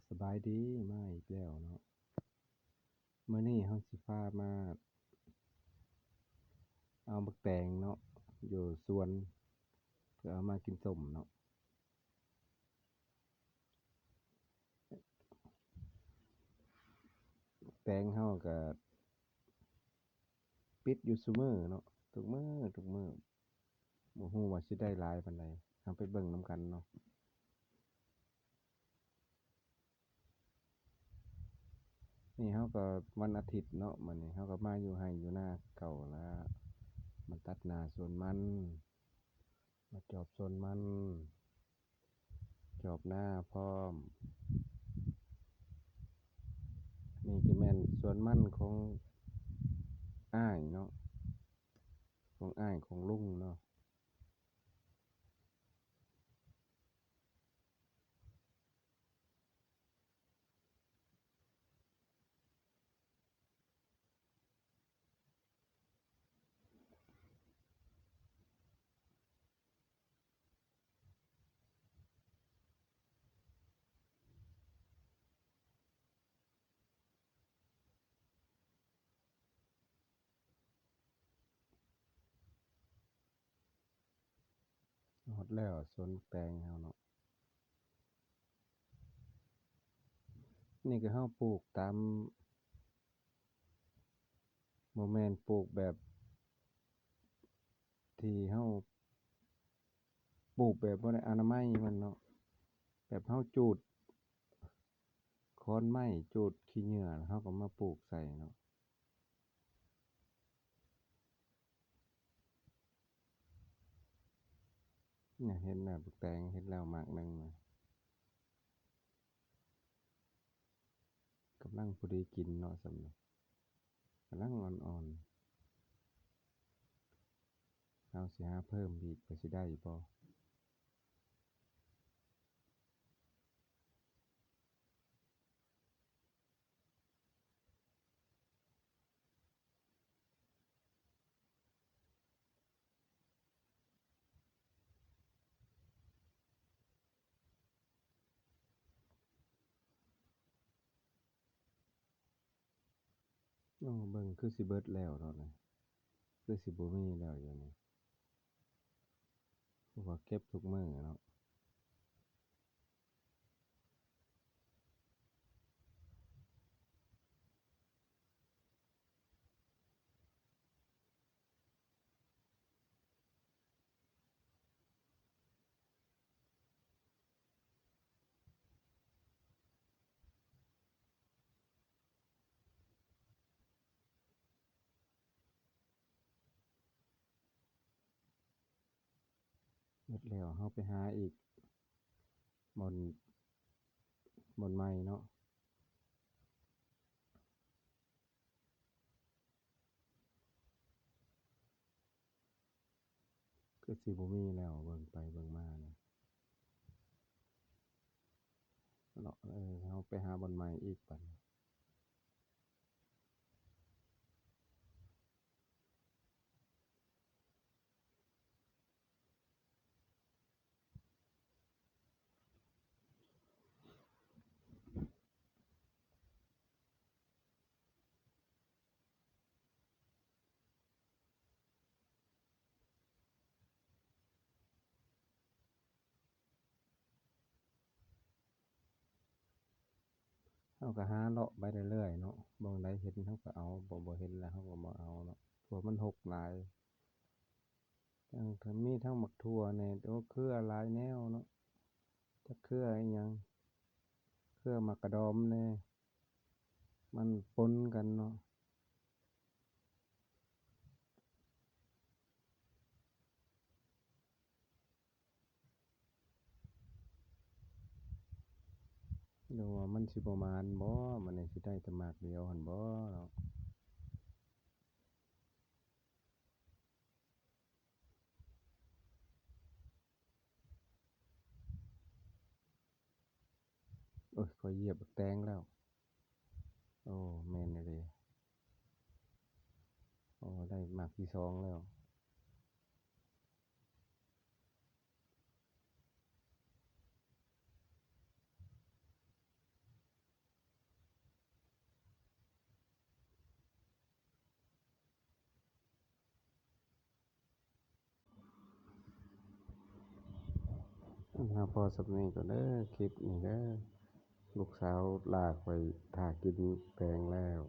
ສະບາຍດີ ມາອີກແລ້ວເນາະ. ມື້ນີ້ເຮົາຊິພາມາເອົາບັກແຕງເນາະ ຢູ່ສວນ ເພື່ອເອົາມາກິນສົ້ມເນາະ. ແຕງເຮົາກະປິດຢູ່ຊຸມື້ເນາະ ທຸກມື້ ທຸກມື້. ບໍ່ຮູ້ວ່າຊິໄດ້ຫຼາຍປານໃດ ເຮົາໄປເບິ່ງນຳກັນເນາະ. ນີ້ເຮົາກໍວັນອາທິດເນາະ ມື້ນີ້ເຮົາກໍມາຢູ່ໄຮ່ຢູ່ນາເກົ່າລະ ມາຕັດໜ້າສວນມັນ ມາຈອບສວນມັນ ຈອບນາພ້ອມ. ນີ້ກໍແມ່ນສວນມັນຂອງອ້າຍເນາະ ຂອງອ້າຍຂອງລຸງເນາະ. ຮອດແລ້ວສວນແຕງເຮົາເນາະ. ນີ້ກໍເຮົາປູກຕາມ ບໍ່ແມ່ນປູກແບບທີ່ເຮົາປູກແບບບໍ່ໄດ້ອະນາໄມມັນເນາະ ແບບເຮົາຈູດ ຄ້ອນໄມ້ ຈູດຂີ້ເຫຍື້ອ ແລ້ວເຮົາກໍມາປູກໃສ່ເນາະ. ນີ້ເຫັນແລ້ວ ບັກແຕງເຮັດແລ້ວໝາກໜຶ່ງນະ ກຳລັງພໍດີກິນເນາະ ສ່ຳນີ້ ກຳລັງອ່ອນໆ. ເຮົາຊິຫາເພີ່ມອີກວ່າຊິໄດ້ບໍ່. ໂອ້ ເບິ່ງຄືຊິເບິດແລ້ວເນາະນີ້ ຄືຊິບໍ່ມີແລ້ວຢູ່ນີ້ ເພາະວ່າເກັບທຸກມື້ເນາະ. ເບິດແລ້ວ ເຮົາໄປຫາອີກບ່ອນ ບ່ອນໃໝ່ເນາະ. ຄືຊິບໍ່ມີແລ້ວ ເບິ່ງໄປເບິ່ງມານະ ເນາະ. ເອີ ເຮົາໄປຫາບ່ອນໃໝ່ອີກບັດນີ້. ເຮົາກໍຫາເລາະໄປເລື້ອຍໆເນາະ ບ່ອນໃດເຫັນເຮົາກໍເອົາ ບໍ່ ບໍ່ເຫັນແລ້ວເຮົາກໍບໍ່ເອົາເນາະ ເພາະວ່າມັນຮົກຫຼາຍ. ທັງ ທັງ ມີທັງໝາກຖົ່ວແດ່ ໂອ້ ເຄືອຫຼາຍແນວເນາະ ຈັກເຄືອອີ່ຫຍັງ ເຄືອໝາກກະດອມແດ່ ມັນປົນກັນເນາະ. ຫຼືວ່າມັນຊິບໍ່ໝານບໍ່ ມັນຊິໄດ້ແຕ່ໝາກດຽວຫັ້ນບໍ່ເນາະ. ໂອ້ຍ ຂ້ອຍຢຽບບັກແຕງແລ້ວ. ໂອ້ ແມ່ນອີ່ຫຼີ. ໂອ້ ໄດ້ໝາກທີສອງແລ້ວ. ໂ ມາພໍສ່ຳນີ້ກ່ອນເດີ ຄລິບນີ້ເດີ. ລູກສາວຫຼ້າຂ້ອຍຖ້າກິນແປງແລ້ວ.